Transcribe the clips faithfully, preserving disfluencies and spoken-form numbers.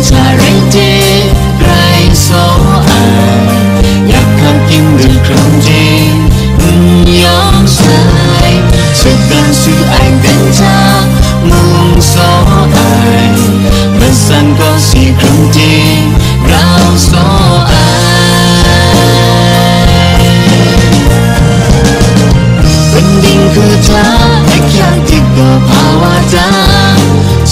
Sa rai te, grai saw ai, yak hkap king de hkrum de, n yawng sai, sadan su ai dan hta, mung saw ai, masan kaw si hkrum de, grau saw ai. Bending kuta, akyak dik gaw hpa wa ta,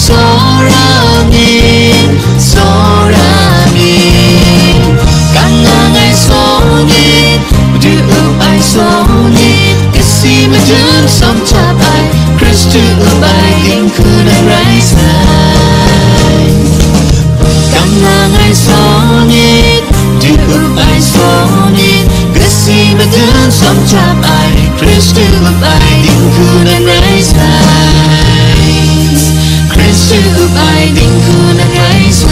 Sora myit, sora myit, kan nang ai saw myit, madu up ai saw myit, kasi madun sawm chyap ai, Hkristu up ai dinghku nan rai sai. Kan nang ai saw myit, madu up ai saw myit, kasi madun sawm chyap ai, Hkristu up ai dinghku nan rai sai. Hkristu up ai dinghku nan rai sai.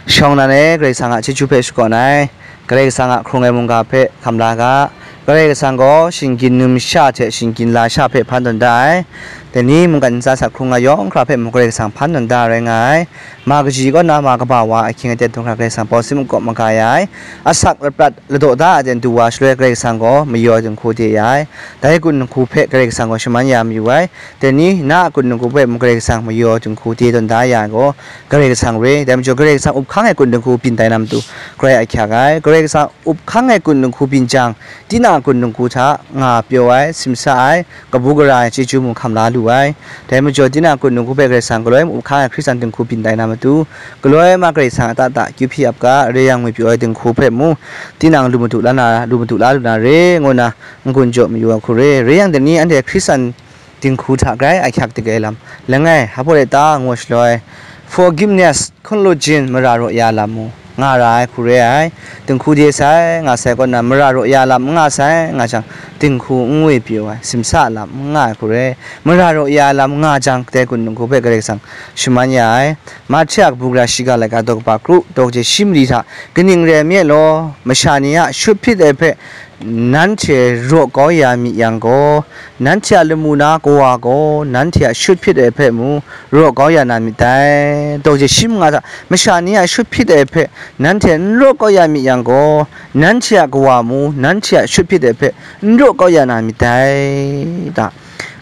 Shawng nan e, Karai Kasang a chyeju hpe shakawn ai, Karai Kasang a hkrung ai mungga hpe hkam la ga. Karai Kasang gaw shinggyim numsha hte shinggyim lasha hpe hpan tawn da ai. Dai ni mungkan ntsa sa hkrung ai yawng hkra hpe mung Karai Kasang hpan tawn da rai nga ai. Ma kaji kaw na ma kaba wa ahkying aten htung hkra Karai Kasang pawsim kawp maga ya ai. Asak laprat ladaw da a ten du wa shaloi Karai Kasang gaw mayaw dinghku de ya ai. Dai kun dinghku hpe Karai Kasang gaw shaman ya mayu ai. Dai ni na a kun dinghku hpe mung Karai Kasang mayaw dinghku de tawn da ya ai gaw, Karai Kasang re. Dai majaw Karai Kasang up hkang ai kun dinghku byin tai na matu, grai ahkyak ai. Karai Kasang up hkang ai kun dinghku byin jang, tinang a kun dinghku hta nga pyaw ai, simsa ai, kabu gara ai chyeju mung hkam la lu ai. Dai majaw tinang a kun dinghku hpe Karai Kasang galoi mung up hkang ai Hkristan dinghku byin tai na matu, galoi ma Karai Kasang a ta ta kyu hpyi ap ga, re yang ngwi pyaw ai dinghku hpe mung, tinang lu madu la na, lu madu la lu na re, ngu na n-gun jaw mayu ai hku re. Re yang dai ni anhte Hkristan dinghku hta grai ahkyak dik ai lam, langai, hpa le ta ngu shaloi, forgiveness, hkun lut jin, mara raw ya lam mu, nga ra ai hku re ai. Dinghku de sai, nga sai kaw na, mara raw ya lam n nga sai, nga jang, dinghku n ngwi pyaw ai, simsa lam n nga ai hku re. Mara raw ya lam nga jang, kadai kun dinghku hpe Karai Kasang shaman ya ai. Mahte a kabu gara shiga laika daw kaba kru, daw kaji shi mali hta, kaning rai nme law, masha ni a shut hpyit ai hpe, nanhte raw kau ya myit yang gaw, nanhte a lamu na Kawa gaw nanhte a shut hpyit ai hpe mu raw kau ya na myit dai. Daw je shi manga hta, masha ni a shut hpyit ai hpe nanhte n raw kau ya myit yang gaw, nanhte a Kawa mu nanhte a shut hpyit ai hpe n raw kau ya na myit dai, ta.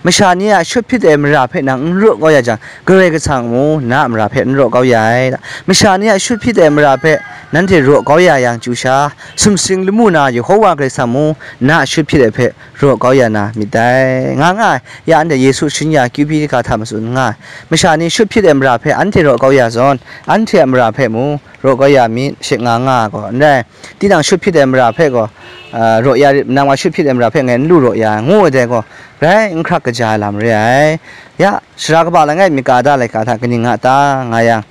Masha ni a shut hpyit ai mara hpe nang n raw kau ya jang, Karai Kasang mu na a mara hpe n raw kau ya ai, ta. Masha ni a shut hpyit ai mara hpe nanhte raw kau ya yang chyu sha, sumsing lamu na Yehova Karai Kasang mu na a shut hpyit ai hpe raw kau ya na myit dai, nga nga ai. Ya anhte Yesu shing ya kyu byi ga hta matsun nga ai. Masha ni shut hpyit ai mara hpe anhte raw kau ya zawn, anhte a mara hpe mu raw kau ya myit, she nga nga ai gaw n rai. Tinang shut hpyit ai mara hpe gaw, a, raw ya rit, nang wa shut hpyit ai mara hpe ngai n lu raw ya ai, ngu ai dai gaw, grai n hkrak kaja ai lam re ai. Ya, sara kaba langai mi ka da laika hta kaning nga ta, nga yang,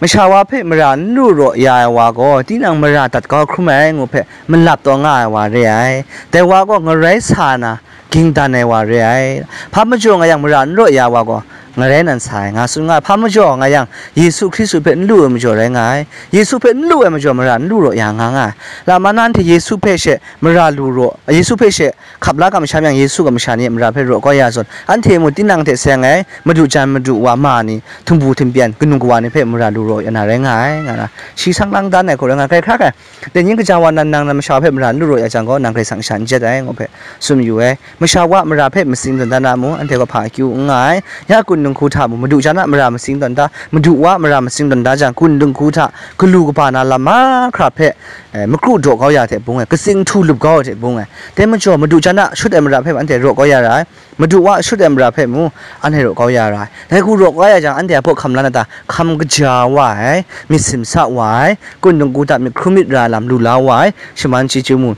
masha wa hpe mara n lu raw ya ai wa gaw, tinang mara dat kau hkrum ai ngu hpe malap taw nga ai wa re ai. Dai wa gaw ngarai sa na, ging dan ai wa re ai. Hpa majaw nga yang mara n raw ya wa gaw, ngarai nan sa ai, nga tsun nga ai. Hpa majaw nga yang, Yesu Hkristu hpe n lu ai majaw rai nga ai. Yesu hpe n lu ai majaw mara n lu raw ya nga nga ai. Lama na anhte Yesu hpe she mara lu raw, Yesu hpe she hkap la kamsham yang, Yesu kamsha ni a mara hpe raw kau ya zawn, anhte mung tinang hte seng ai madu jan madu wa ma ni, htingbu htingpyan, kanu kawa ni hpe mara lu raw ya na rai nga ai, nga na, shi sang lang dan ai hku rai nga ai, hkrai hkra ai. Dai ning kaja wa nan nang na masha hpe mara n lu raw ya jang gaw, nang Karai Kasang sha n jat ai, ngu hpe tsun mayu ai. Masha wa mara hpe matsing tawn da na mu, anhte gaw hpa akyu n nga ai. Ya kun dinghku hta mu, madu jan a mara matsing tawn da, madu wa mara matsing tawn da jang, kun dinghku hta galu kaba na lam mahkra hpe, eh, makru daw kau ya hte bung ai, katsing htu lup kau ai hte bung ai. Dai majaw, madu jan a shut ai mara hpe anhte raw kau ya ra ai. Madu wa shut ai mara hpe mu, anhte raw kau ya ra ai. Dai hku raw kau ya jang, anhte a hpaw hkam la na ta? Hkam kaja wa ai, myit simsa wa ai, kun dinghku hta myit hkrum myit ra lam lu la wa ai, shaman chyeju mu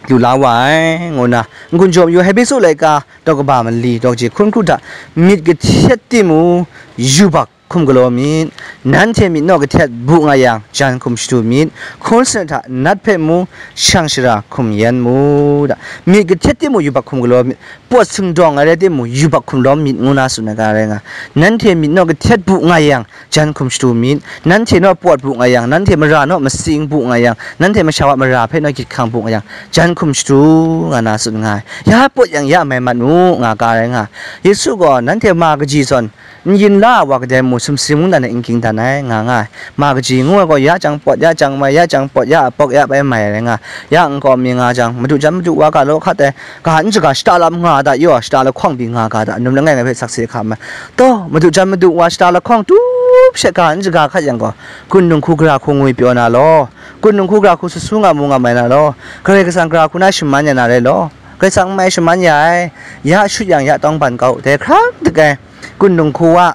lu la wa ai, ngu nna n-gun jaw mayu ai. Hpesu laika daw kaba mali, daw kaji hkun hkru hta, myit kahtet timung, yubak hkum galaw myit, nanhte myit naw kahtet bu nga yang, jan hkum shadu myit, hkun sanit hta nat hpe mung, shang shara hkum yan mu, da. Myit kahtet timung yubak hkum galaw myit, pawt singdawng ai rai timung, yubak hkum lawm myit, ngu na tsun ai ga rai nga. Nanhte myit naw kahtet bu nga yang, jan hkum shadu myit, nanhte naw pawt bu nga yang, nanhte mara naw matsing bu nga yang, nanhte masha wa mara hpe naw gyit hkang bu nga yang, jan hkum shadu, nga na tsun nga ai. Ya pawt yang ya mai mat mu, nga ga rai nga. Yesu gaw nanhte ma kaji zawn, N yin la ai wa kadai mu sumsing mungdan e n ging dan ai, nga nga ai. Ma kaji ngu ai gaw, ya chyang pawt, ya chyang mai, ya chyang pawt, ya a pawk, ya bai mai rai nga, ya nkau mi nga jang, madu jan madu wa ga law hkat ai, ga n shaga shata lam nga da yaw, shata lahkawng pyi nga ga da, num langai ngai hpe sakse hkam ai. Taw, madu jan madu wa shata lahkawng tup shet ga n shaga hkat yang gaw, kun dinghku gara hku ngwi pyaw na law, kun dinghku gara hku su su nga mu nga mai na law, Karai Kasang gara hku na shaman ya na rai law, Karai Kasang n mai shaman ya ai, ya shut yang ya tawngban kau, dai hkra dik ai, kun dinghku wa,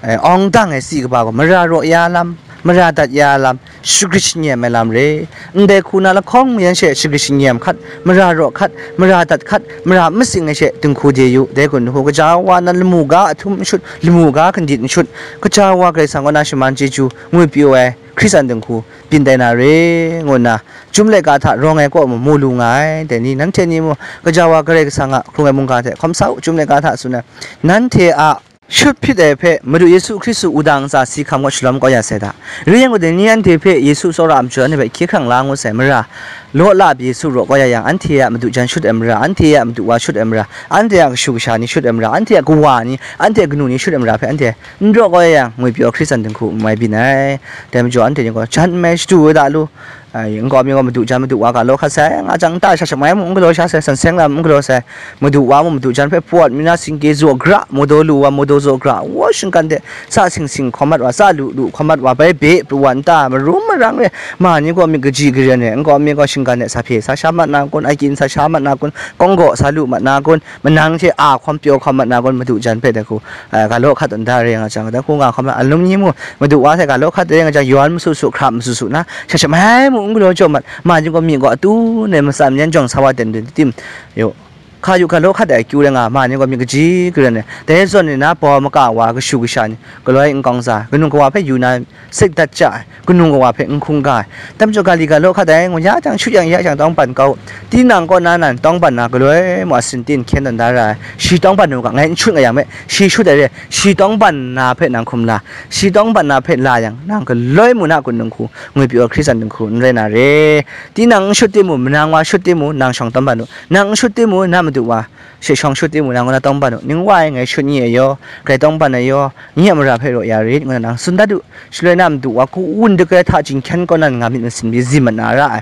eh, awng dang ai si kaba gaw, mara raw ya lam, mara dat ya lam, shagrit shanyem ai lam re. Ndai hku na lahkawng yan she shagrit shanyem hkat, mara raw hkat, mara dat hkat, mara masing ai she dinghku de yu. Dai kun dinghku kaja wa nan lamu ga ahtum n shut, lamu ga kandit n shut, kaja wa Karai Kasang kaw na shaman chyeju ngwi pyaw ai Hkristan dinghku byin tai na re, ngu nna, Chyum laika hta rawng ai kaw mu, mu lu nga ai. Dai ni, nanhte ni mu, kaja wa Karai Kasang a hkrung ai mungga hte hkawm sa u, Chyum laika hta tsun ai. Nanhte a shut hpyit ai hpe Madu Yesu Hkristu wudang ntsa si hkam kaw shalawm kau ya sai hta. Rai yang gaw, dai ni anhte hpe Yesu tsawra a machyu anhte hpe hkye hkrang la ngu sai, mara law la pyi Yesu raw kau ya yang, anhte a madu jan shut ai mara, anhte a madu wa shut ai mara, anhte a kashu kasha ni shut ai mara, anhte a kawa ni, anhte a kanu ni shut ai mara hpe anhte n raw kau ya yang, ngwi pyaw Hkristan dinghku n mai byin ai. Dai majaw, anhte ni gaw jan n mai shadu ai da lu. Ai, nkau mi gaw madu jan madu wa ga law hkat sai, nga jang nta sha shamai mung n galaw sha sai, san seng lam n galaw sai, madu wa mung madu jan hpe pawt mi na singke zaw gra, mawdaw lu wa mawdaw zaw gra, wa shinggan de, sa sing sing hkawm mat wa, sa lu lu hkawm mat wa, bai be pru wa nta, marum marang re, ma ni gaw myit kaji karen re, nkau mi gaw shinggan de sa hpye sa sha mat na kun, agyin sa sha mat na kun, kawng gaw sa lu mat na kun, manang hte a hkawm pyaw hkawm mat na kun, madu jan hpe dai hku, eh, ga law hkat tawn da re nga jang, dai hku nga hkawm na, alum ni mu, madu wa hte ga law hkat re nga jang, yawn masu su, hkrap masu su na, sha shamai mu n galaw jaw mat, ma ni gaw myit gaw atu ne, matsan yan jawng sa wa ten dun tim, yo, hka yu ga law hkat ai akyu rai nga, ma ni gaw myit kaji karen ai, dai zawn ni na, baw maka wa, kashu kasha ni, galoi nkau ntsa, kanu kawa hpe yu na, sik dat ja ai, kanu kawa hpe n hkungga ai. Dai majaw ga li ga law hkat ai, ngu ya jang, shut yang ya jang, tawngban kau, tinang kaw na nan tawngban na galoi mu a sintin hkyen tawn da ra ai. Shi tawngban u ga, ngai n shut nga yang me, shi shut ai re, shi tawngban na hpe nang hkum la, shi tawngban na hpe la yang, nang galoi mu na kun dinghku, ngwi pyaw Hkristan dinghku n rai na re. Tinang n shut timung, manang wa shut timung, nang shawng tawngban u, nang n shut timung, na madu wa she shawng shut timung, nang kaw na tawngban u, ning wa ai ngai shut ni ai yaw, grai tawngban ai yaw, nye a mara hpe raw ya rit, ngu na nang tsun dat u. Shaloi na madu wa hku wun dagrai hta jinghkyen kaw nan nga myit masin pyi zi mat na ra ai.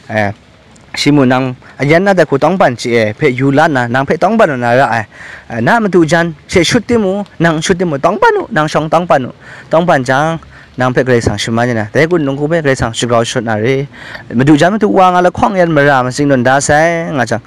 Eh, shi mu nang ayan na dai hku tawngban chye ai hpe yu la nna, nang hpe tawngban lu na ra ai. Eh, na madu jan she shut timung, nang n shut timung, tawngban u, nang shawng tawngban u. Tawngban jang, nang hpe Karai Kasang shaman ya na, dai kun dinghku hpe Karai Kasang shagrau shut na re. Madu jan madu wa nga lahkawng yan mara matsing tawn da sai, nga jang,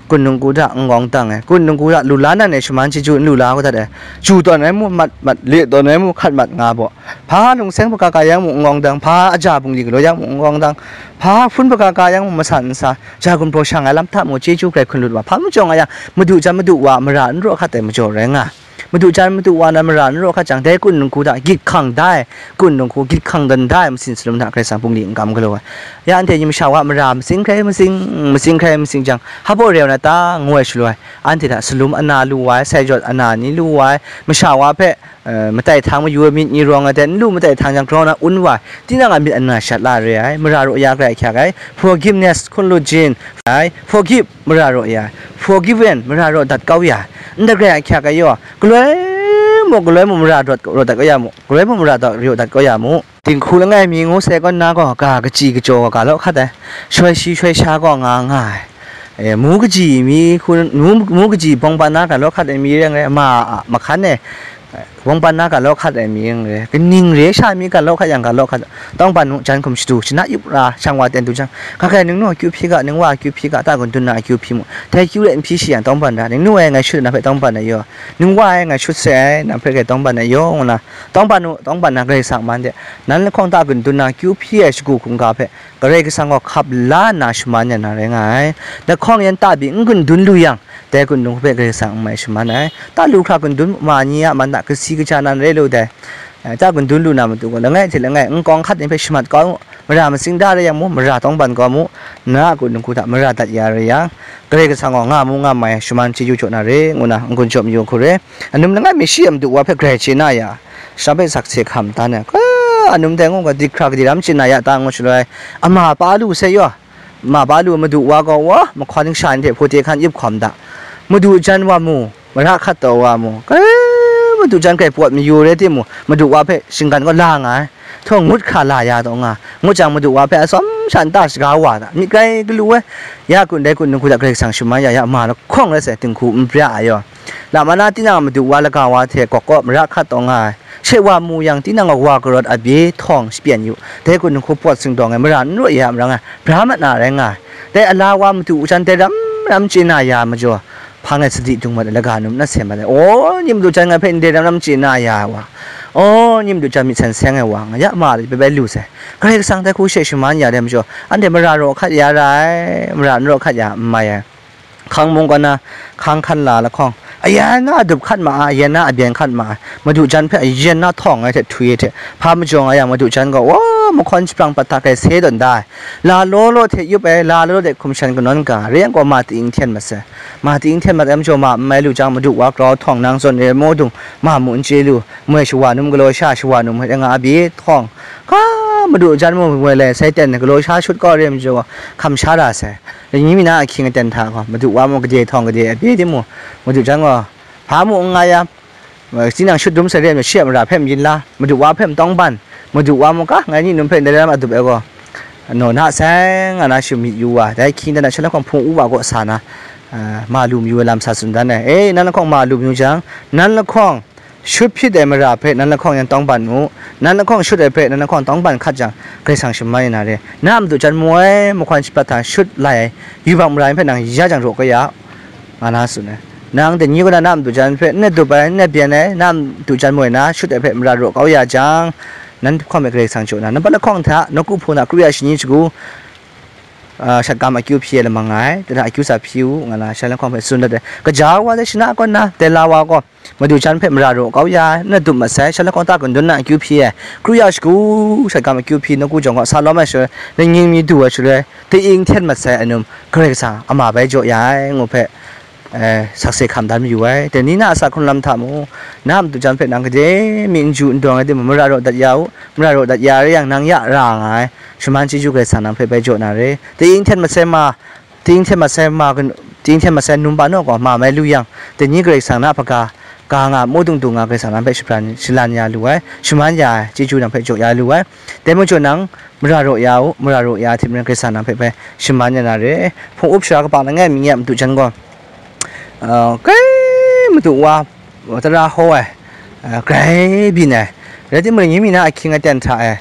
kun dinghku hta n gawng dang ai, kun dinghku hta lu la nan ai shaman chyeju n lu la kau dat ai, ju tawn ai mu mat mat, le tawn ai mu hkat mat nga baw, hpa lungseng hpaka ka yang mu n gawng dang, hpa aja bungli galaw yang mu n gawng dang, hpa hpun hpaka ka yang mu masan n sa, ja gumhpraw shang ai lam hta mu chyeju grai hkun lut wa, hpa majaw nga yang, madu jan madu wa mara n raw hkat ai majaw rai nga. Madu jan madu wa na mara n raw hkat jang, dai kun dinghku hta gyit hkang da ai, kun dinghku gyit hkang dan da ai masin salum hta Karai Kasang bungli n kam galaw ai. Ya anhte ni masha wa mara matsing hkrai matsing, matsing hkrai matsing jang, hpa baw reu na ta, ngu ai shaloi, anhte hta salum ana lu wa ai, sai jawt ana ni lu wa ai, masha wa hpe, eh, matai htang mayu ai myit ni rawng ai hte, n lu matai htang jang grau na un wa ai, tinang a myit ana shat la re ai, mara raw ya grai ahkyak ai, forgiveness hkun lut jin ai, forgive mara raw ya ai, forgiven mara raw dat kau ya ai, ndai grai ahkyak ai yaw, galoi mu, galoi mu mara raw dat, raw dat kau ya mu, galoi mu mara dat, raw dat kau ya mu. Dinghku langai mi ngu sai kaw na gaw, ga kaji kajaw gaw ga law hkat ai, shoi shi shoi sha gaw nga nga ai. E, mu kaji mi hku, mu, mu kaji bawng ban na ga law hkat ai mi rai ngai, ma a mahkan e, bawng ban na ga law hkat ai mi rai ngai, kaning re sha mi ga law hkat yang ga law hkat, tawngban nu jan hkum shadu, shana yup ra, shang wa ten du jang, ga kai ningnu akyu hpyi ga, ningwa akyu hpyi ga, ta gun dun na akyu hpyi mu, dai kyu rai n hpyi shi yang tawngban ra, ningnu e ngai shut na hpe tawngban ai yaw, ningwa e ngai shut sai ai, nang hpe gai tawngban ai yaw, ngu na, tawngban u, tawngban na Karai Kasang man de, nan lahkawng ta gun dun na kyu hpyi ai shagu hkungga hpe, Karai Kasang gaw hkap la nna shaman ya na rai nga ai. Lahkawng yan ta pyi n gun dun lu yang, dai gun dinghku hpe Karai Kasang n mai shaman ai. Ta lu hkra gun dun ma ni a man hta kasi kaja nan rai lu dai. Eh, ta gun dun lu na matu gaw, langai hte langai nkau hkat ni hpe shamat kau mu, mara matsing da rai yang mu, mara tawngban kau mu, na a gun dinghku hta mara dat ya rai yang, Karai Kasang gaw nga mu nga mai, shaman chyeju jaw na re, ngu na n-gun jaw mayu hku re. Anum langai mi shi a madu wa hpe grai chye na ya, shara hpe sakse hkam dan ai, ka, anum dai ngu ga, dik hkra kadi ram chye na ya ta ngu shaloi, ama pa lu sai yaw, ama pa lu madu wa gaw wa, mahkawn kasha ni hte hpute hkan yip hkawm da, madu jan wa mu, mara hkat taw wa mu, ka, Madu jan grai pawt mayu rai timung, Madu wa hpe shinggan gaw la nga ai. Htawng ngut hkra la ya taw nga, ngut jang Madu wa hpe atsawm sha nta shaga wa ta, myit grai galu ai. Ya kun dai kun dinghku hta Karai Kasang shaman ya ya ma lahkawng rai sai, dinghku n bra ai yaw. Lam ana tinang Madu wa laga wa hte gawk kaw mara hkat taw nga ai. She wa mu yang, tinang a wa karawt a bye htawng shapyen yu, dai kun dinghku pawt singdawng ai mara n raw ya marang ai, bra mat na rai nga ai. Dai ala wa Madu jan dai ram ram chye na ya majaw, hpang e sadi dung mat ai, laga num na sem mat ai. Aw, ni Madu jan ngai hpe ndai ram ram chye na ya ai wa, aw, ni Madu jan myit san seng ai wa, nga ya ma de bai bai lu sai. Karai Kasang dai hku she shaman ya dai majaw, anhte mara raw hkat ya ra ai, mara n raw hkat ya n mai ai. Hkang mung kaw na, hkang hkan la lahkawng, ayan na adup hkat ma ai, ayan na abyen hkat ma ai, Madu jan hpe ayan na htawng ai hte htwi ai hte, hpa majaw nga yang, Madu jan gaw, wa, mahkawn jahprang pat hta grai se tawn da ai. La law law hte yup ai, la law law de hkum shan kanawn ga, re yang gaw ma ting hten mat sai. Ma ting hten mat ai majaw ma n mai lu jang, Madu wa grau htawng nang zawn re mawdung, ma mu n chye lu, moi shawa num galaw sha, shawa num hpe nga a bye htawng, ga, Madu jan mu moi lai sai ten galaw sha shut kau re majaw, hkam sha ra sai. Lani mi na ahkying aten hta gaw, Madu wa mu gade htawng gade a bye timung, Madu jan gaw, hpa mu n nga ya, Tinang shut dum sai re ai majaw, shi a mara hpe mayin la, Madu wa hpe matawng ban, Madu wa mung ga, ngai ni num hpe ndai lam adup ai gaw, naw na sai nga na shi myit yu wa, dai hkying dan ai shalahkawng hpung u wa kaw sa na, a, ma lu mayu ai lam sa tsun dan ai. E, nan lahkawng ma lu mayu jang, nan lahkawng shut hpyit ai mara hpe nan lahkawng yan tawng ban mu, nan lahkawng shut ai hpe nan lahkawng tawng ban hkat jang, Karai Kasang shaman ya na re. Na a madu jan mu ai mahkawn shaprat hta shut lai ai yubak mara yan hpe nang ya jang raw kau ya, nga na tsun ai. Nang dai ni kaw na na a madu jan hpe n adup ai, n abyen ai, na a madu jan moi na shut ai hpe mara raw kau ya jang, nan hkawm e Karai Kasang jaw na, nampat lahkawng hta, nawku hpung hta, kru ya shani shagu, a, shat gam akyu hpyi ai lamang nga ai, dai hta akyu sa hpyi u, nga na shalahkawng hpe tsun dat ai. Kaja wa dai shana kaw na, dai la wa gaw, madu jan hpe mara raw kau ya, n adup mat sai, shalahkawng ta kun dun na akyu hpyi ai, kru ya shagu, shat gam akyu hpyi, nawku jawng gaw sa lawm ai shaloi, ningning mi du ai shaloi, Kaning hten mat sai anum, Karai Kasang ama bai jaw ya ai ngu hpe, eh, sakse hkam dan mayu ai. Dai ni na a sa hkrung lam hta mung, na a madu jan hpe nang gade mi n ju n dawng ai timung, mara raw dat ya u, mara raw dat ya rai yang, nang ya ra nga ai, shaman chyeju Karai Kasang nang hpe bai jaw na re. Kaning hten mat sai ma, kaning hten mat sai ma, kaning hten mat sai num pa naw gaw, ma mai lu yang, dai ni Karai Kasang na hpaga, ga nga, maw dung dung nga, Karai Kasang nang hpe shapran, shalan ya lu ai, shaman ya ai, chyeju nang hpe jaw ya lu ai. Dai majaw nang, mara raw ya u, mara raw ya ai hte maren Karai Kasang nang hpe bai shaman ya na re. Hpung up sara kaba langai mi ni a madu jan gaw, a, grai madu wa, tara hkaw ai, a, grai byin ai. Rai timung, ni mi na ahkying aten hta e,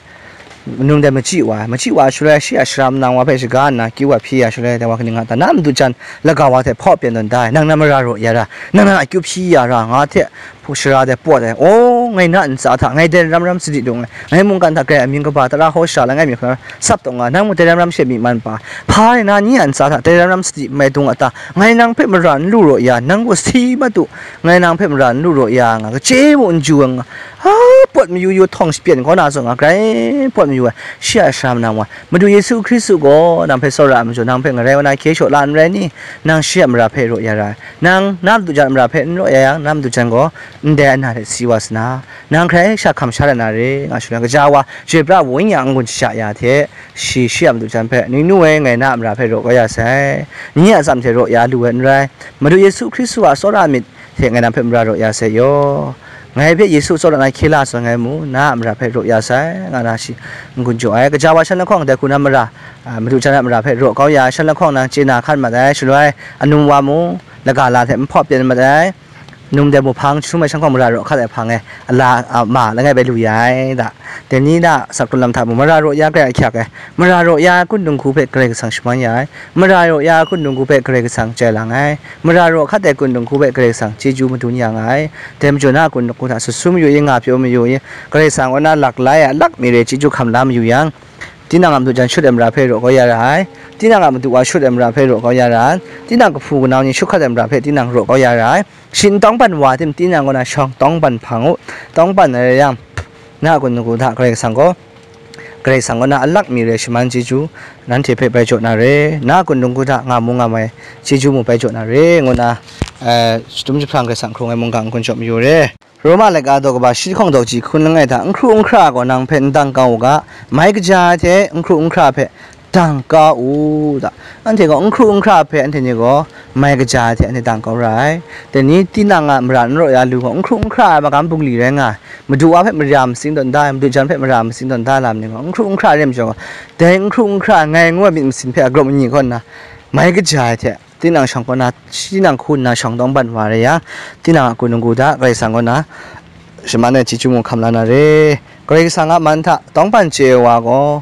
num dai machyi wa ai, machyi wa ai shaloi, shi a sara manang wa hpe shaga nna, kyu wa hpyi ya shaloi, dai wa kaning nga ta, na a madu jan laga wa hte hpaw pyen tawn da ai, nang na mara raw ya ra, nang na akyu hpyi ya ra, nga hte hpaw sara dai pawt ai, aw, ngai na ntsa hta, ngai dai ram ram sadi dung ai, ngai mungkan hta grai amying kaba tara hkaw sara langai mi hkra sap taw nga, nang mung dai ram ram she myi man pa, hpa rai na ni a ntsa hta dai ram ram sadi mai dung a ta, ngai nang hpe mara n lu raw ya, nang gaw si madu, ngai nang hpe mara n lu raw ya nga, kache mung n ju ai nga, a, pawt mayu yu htawng shapyen kaw na zawn nga, grai pawt mayu ai, shi a sara manang wa, Madu Yesu Hkristu gaw nang hpe tsawra ai majaw, nang hpe ngarai wa na hkye shaw la n rai ni? Nang shi a mara hpe raw ya ra ai. Nang na madu jan a mara hpe n raw ya yang, na madu jan gaw ndai ana hte si wa sa na, nang hkrai sha hkam sha dat na re, nga shaloi, kaja wa chyoi pra woi n yang n-gun shasha ya hte, shi, shi a madu jan hpe, Ningnu e, ngai na a mara hpe raw kau ya sai, ni a atsam hte raw ya lu ai n rai, Madu Yesu Hkristu a tsawra myit hte ngai nang hpe mara raw ya sai yaw. Ngai hpe Yesu tsawra na hkye la sa ngai mu, na a mara hpe raw ya sai, nga na shi n-gun jaw ai. Kaja wa shan lahkawng dai hku na mara, a, madu jan a mara hpe raw kau ya ai, shan lahkawng nang chye na hkan mat ai, shaloi anum wa mung, laga la hte n hpaw pyen mat ai, num dai mung hpang jahtum ai shan hkawng mara raw hkat ai hpang e, a la, a ma langai bai lu ya ai da. Dai ni na a sa hkrung lam hta mung, mara raw ya ai ahkyak e, mara raw ya ai kun dinghku hpe Karai Kasang shaman ya ai, mara raw ya ai kun dinghku hpe Karai Kasang chye lang ai, mara raw hkat ai kun dinghku hpe Karai Kasang chyeju madun ya nga ai. Dai majaw na a kun dinghku hta sut su mayu i, nga pyaw mayu i, Karai Kasang kaw na lak lai ai, alak mi re chyeju hkam la mayu yang, tinang a madu jan shut ai mara hpe raw kau ya ra ai, tinang a madu wa shut ai mara hpe raw kau ya ra ai, tinang kahpu kanau ni shut hkat ai mara hpe tinang raw kau ya ra ai, shi n tawng ban wa tim, tinang kaw na shawng tawng ban hpang u, tawng ban ai rai yang, na a kun dinghku hta Karai Kasang gaw, Karai Kasang kaw na alak mi re shaman chyeju, nanhte hpe bai jaw na re, na a kun dinghku hta nga mu nga mai chyeju mung bai jaw na re, ngu na, eh, shadum jahprang Karai Kasang hkrung ai mungga n-gun jaw mayu re. Roma laika daw kaba shi hkawng daw ji hkun langai hta, n hkru n hkra gaw nang hpe n dang kau u ga, mai kaja ai hte n hkru n hkra hpe dang kau u, da. Anhte gaw n hkru n hkra hpe anhte ni gaw mai kaja ai hte anhte dang kau ra ai. Dai ni tinang a mara n raw ya lu gaw, n hkru n hkra ai magam bungli rai nga ai. Madu wa hpe mara matsing tawn da ai, madu jan hpe mara matsing tawn da ai lam ni gaw, n hkru n hkra re ai majaw gaw, dai n hkru n hkra ai ngai ngu ai myit masin hpe a grawp ni kaw nna mai kaja ai hte, tinang shawng kaw na, tinang hku nna shawng tawngban wa re yang, tinang a kun n-gu da, Karai Kasang kaw na shaman ai chyeju mung hkam la na re. Karai Kasang a man hta tawngban chye ai wa gaw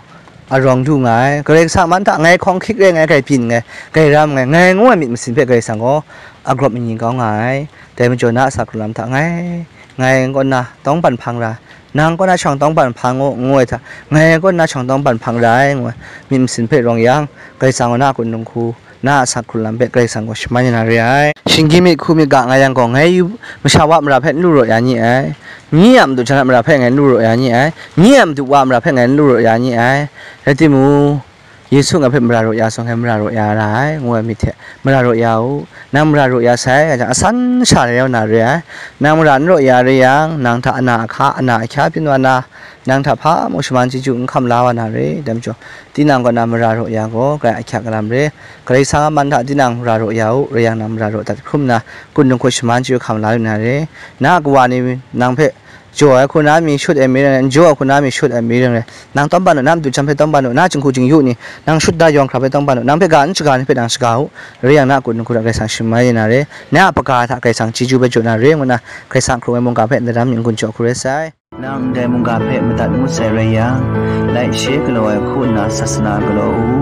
arawng du nga ai. Karai Kasang a man hta ngai hkawng hkyik re, ngai grai byin, ngai grai ram, ngai, ngai ngu ai myit masin hpe Karai Kasang gaw a grawp ni kau nga ai. Dai majaw na a sa hkrung lam hta ngai, ngai kaw na tawngban hpang ra, nang kaw na shawng tawngban hpang u, ngu ai hta, ngai kaw na shawng tawngban hpang ra ai, ngu ai myit masin hpe rawng yang, Karai Kasang gaw na a kun n-gu, na a sa hkrung lam hpe Karai Kasang gaw shaman ya na re ai. Shinggyim myit hku myit ga nga yang gaw, ngai yu masha wa mara hpe n lu raw ya ni ai. Nye a madu jan a mara hpe ngai n lu raw ya ni ai. Nye a madu wa mara hpe ngai n lu raw ya ni ai. Rai timung, Yesu ngai hpe mara raw ya sung, ngai mara raw ya ra ai, ngu ai myit hte, mara raw ya u. Nang mara raw ya sai, nga jang, asan sha rai yau na re ai. Nang mara n raw ya re yang, nang hta ana ahka, ana ahkya byin wa na, nang hta hpa mung shaman chyeju n hkam la wa na re. Dai majaw, tinang kaw na mara raw ya gaw, grai ahkyak lam re. Karai Kasang a man hta tinang mara raw ya u, rai yang nang mara raw dat hkrum nna, kun dung hku shaman chyeju hkam la lu na re. Na a kawa ni nang hpe jaw ai hku na mi shut ai mi rai, n jaw ai hku na mi shut ai mi rai, nang tawngban u, na madu jan hpe tawngban u, na jinghku jingyu ni nang shut da yawng hkra hpe tawngban u, nang hpe ga n shaga ni hpe nang shaga u, rai yang na a kun dung hku hta Karai Kasang shaman ya na re. Na a kaga hta Karai Kasang chyeju hpe jaw na re, ngu nna Karai Kasang hkrung ai mungga hpe ndaram myit n-gun jaw hku rai sai. Nang ndai mungga hpe madat ngut sai rai yang, laishe galaw ai hku nna sasana galaw u.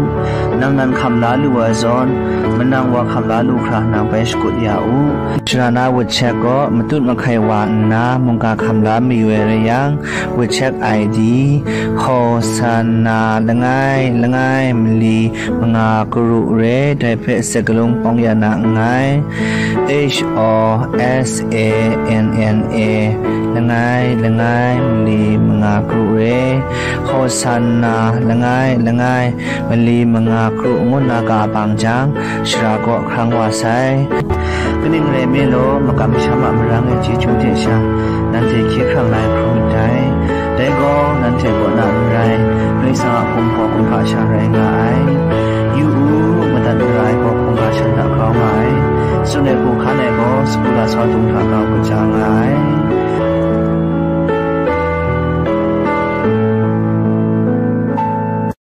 Nang nan hkam la lu ai zawn, manang wa hkam la lu hkra nang bai shakut ya u. Shara na WeChat gaw matut mahkai wa nna mungga hkam la mayu ai rai yang, WeChat I D, Hosanna langai langai mali manga karu re, dai hpe sakalung pawng ya na nngai. H O S A N N A langai langai mali manga karu re, Hosanna langai langai mali manga karu ngu nna ga bang jang, shara kaw hkrang wa sai. Kaning rai nme law, makam masham a marang e chyeju hte sha, nanhte hkye hkrang la ai hkrum myit dai. Dai gaw, nanhte kaw na n rai, Karai Kasang a hkum hpaw hkum hkasha rai nga ai. Yu u, madat mara ai gaw hkungga shan hta grau nga ai. Tsun ai hku hkan ai gaw, sagu lasau dung hta grau kaja nga ai.